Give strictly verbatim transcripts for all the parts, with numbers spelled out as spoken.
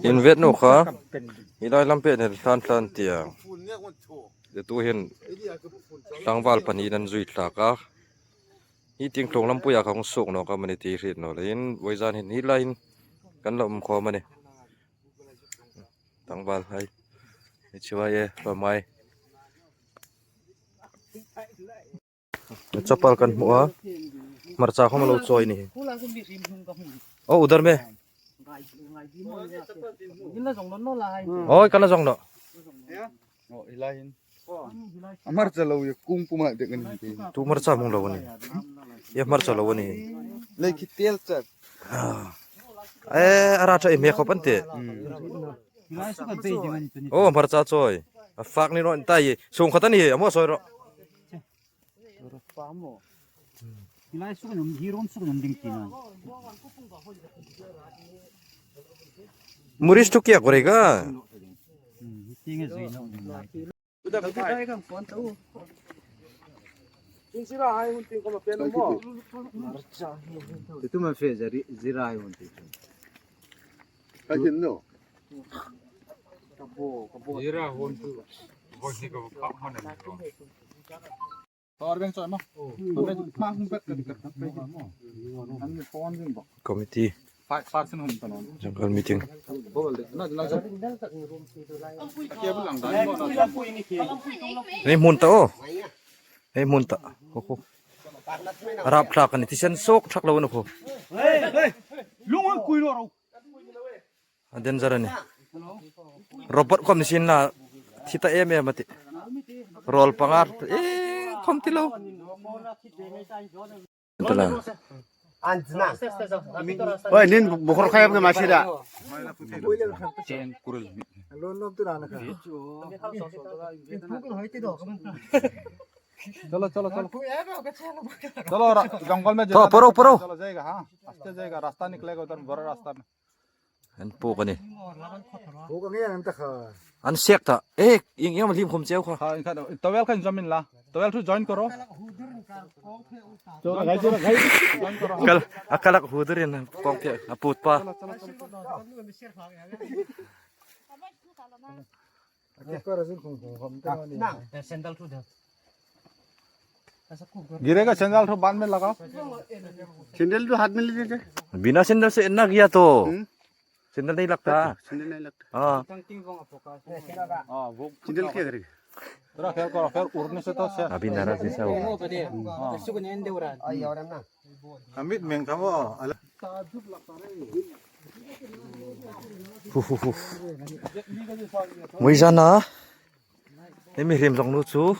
Invet naw kha. Hi lai lam pei nen hlan hlan tia. Tuhin tlangval pahni an zui tlak a. Hi tieng tlung lampuia kha hung suok naw ka mani ti hriet naw leiin, vawizan hin hi lai hin kan la um khawm a nih. Tlangval hai. Hi chibai e, ramai. Chapal kan hmu a. Hmarcha khawm a lo chawi ni. O, udar me. Oi, kan la zawng naw. Hmarcha lo ye kung puma dek an ti. Tu hmarcha hmang lo a nih. Ye hmarcha lo a nih. Lei khi tel chak. E, a ra tha i me khop an ti. O, hmarcha chawi. A fak ni ro an ta ye. Sung khat a ni, a mo soi ro. Hilai suk an um, hi rom suk an um ding ti na. Muris tu kia korega. Hmm, hi tieng e zui na um lai. Tutu ma fe zira hun ti. Ka jin no. Zira hun tu. Boi ni ka pa mo na. Committee. Jungle meeting. Nei hmun ta o. Nei hmun ta. Ho, ho. Rap thlak a ni, thisen suok thak lo a ni kha. A danger a nih. Robot khom ni sin la thi ta em em a tih. Rawl panga e khom ti lo. Oi, nin bukhur khayam ke masih da. Chalo, chalo, chalo. Chalo, ra-, jungle mein. To, jayega, paro, paro. Chalo, jayega, ha. Aste jayega, rasta niklega udhar, bada rasta mein. An puk a nih. Puk ang ang ta kha. An sek ta. Eh, ieng ieng lim khum cheu kha. Ha, in kha, towel kha in jam in la. Towel thu join karo. Join karo. Kal, a kalak hudur in kong phe, a put pa. Sandal thu de. गिरेगा, sandal thu बाद में लगाओ। Sandal तो हाथ में ले लीजिए। बिना sandal से इतना किया तो। हम्म? Sandal नहीं लगता। Sandal नहीं लगता। हाँ। हाँ, वो sandal क्या करेगा? थोड़ा फेर करो, फेर उड़ने से तो से। अभी नाराज जैसा होगा। हाँ। Amit meng kamo. Hu, hu, hu. Mui zana. Hemi hrim zong nu chu.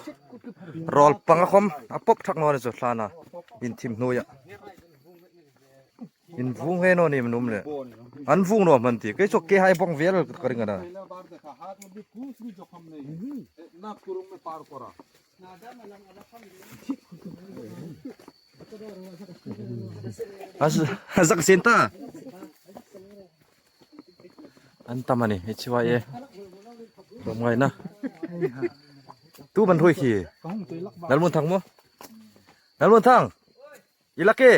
Rawl panga khom a pop thak naw ni chu thlana. In thim hnuoia. In vung he naw ni mnum le. An vung naw man ti. Kei chu kei hai bawng vel ka ring a na. A z-, a zak sin ta. An tam a ni, H Y A. Rom ngai na. Tu man thui khi. Lalmunthang maw? Lalmunthang. I lak e.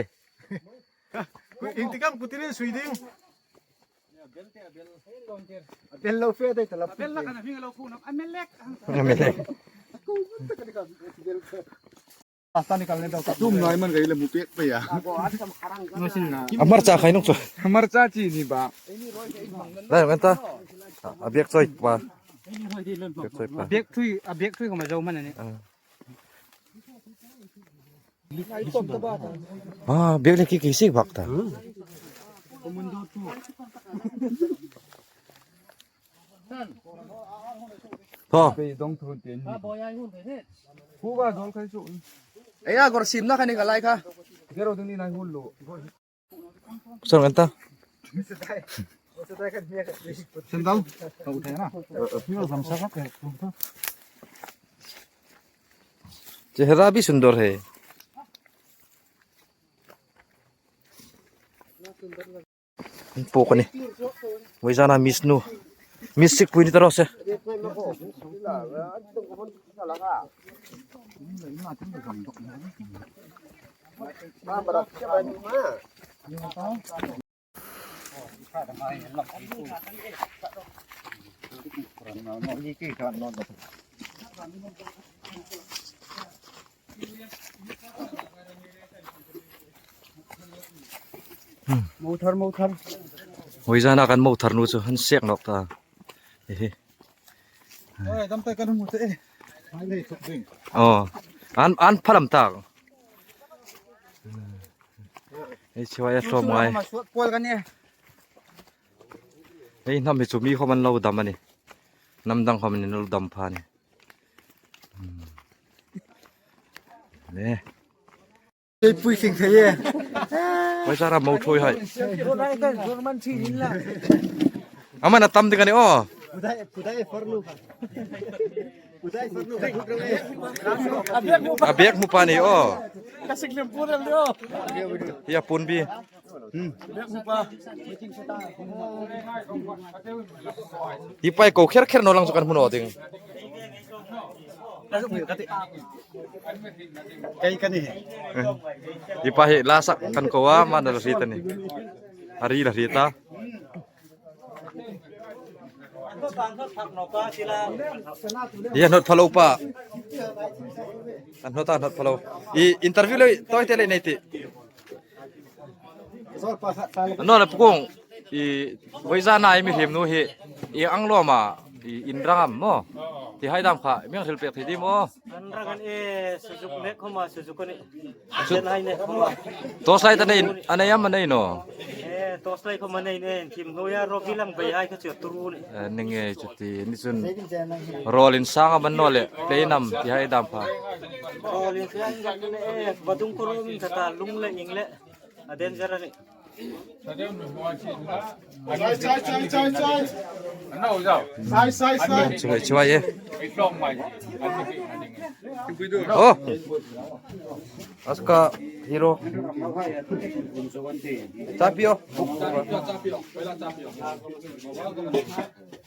Intikam kutiri sui ding. Bel lo fe dai tala. Bel la kana hing lo khu na. Amelek. Amelek. Rasta nikalne daw. Tum nai man gai le mu pek pe ya. A hmarcha khai nung chu. Hmarcha chi ni ba. Lai ngan ta. A bek choi pa. Bek choi pa. Bek thui, a bek thui ko ma zo man ni. Ah. Ah, bek le ki ki sik bak ta. Tho. Ei a gor sim na kha ni ka lai kha. Sir, enta. Sandal. Chehra bhi sundar hai. Pok ani. Vawizana miss nu. Miss sikpui ni ta raw se. Mo thar, mo thar. Voizana kan mo thar nu chu an sek nawk ta. Ehe. Oi, dam tai kan mu te. Ai nei thuk ding. Oh. An, an phalam tak. Ei, chibai a ṭawm ngai. Pawl kan ni. Ei, hnam hi chu mi khawm an lo dam a nih. Hnam dang khawm an lo dam pha a nih. Hmm. Ne. Ei pui tling thei e. Voizana mo ṭhuoi hai. Aman a tam ding a nih aw. Pudai, pudai fornu. A bag hmu pa ni aw. Ka sik lem pu lem ni aw. Hi a pun bi. Hi pa hi ko kher kher naw lang chu kan hmu naw ding. Kei ka ni. Hi pa hi la sak kan ko a, ama la hriet a nih. A ri la hriet a. Hi a hnawt pha lo pa. A hnawt a, hnawt pha lo. I interview le tawite le nei tih. Naw le Pu Kung, i voizana i mihriem nu hi, ieng ang lawm a, i in rang am maw? Ti hai dam kha, mi hang hril pek thei dim aw. An rang an e, Suzuki mek khawma Suzuki a nih. Chu- Chen hai mek khawma. Torchlight a nei, a nei am a nei naw? E, torchlight khawma nei ne, thim hnuoia ropui lang bei hai kha chu a turu a nih. E, ni ngei chu ti, ni chun rawl insang am a ni naw le, plane am ti hai dam kha. Rawl insang am a ni e, vadung kurum ta ta lung le ing le, a danger a nih. Sai, sai, sai, sai, sai. Sai, sai, sai. Chibai, chibai e. Oh. Aska hero. Tapio.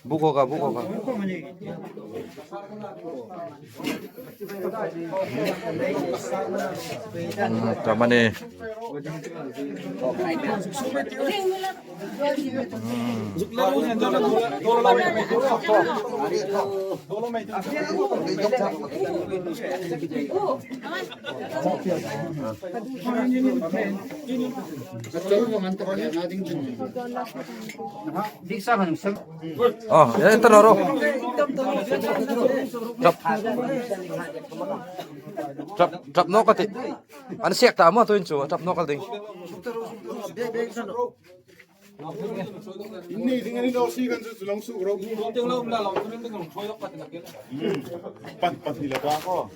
Buk hoga, buk hoga. Hmm, tamani. Hmm. Oh, ya, enter ro. Trap. Trap, trap nawk ka ti. An sek ta maw tuhin chu, trap nawk ka ding. Inni ding ani lo si kan chu chu long su ro. Pat, pat hi la ba ko.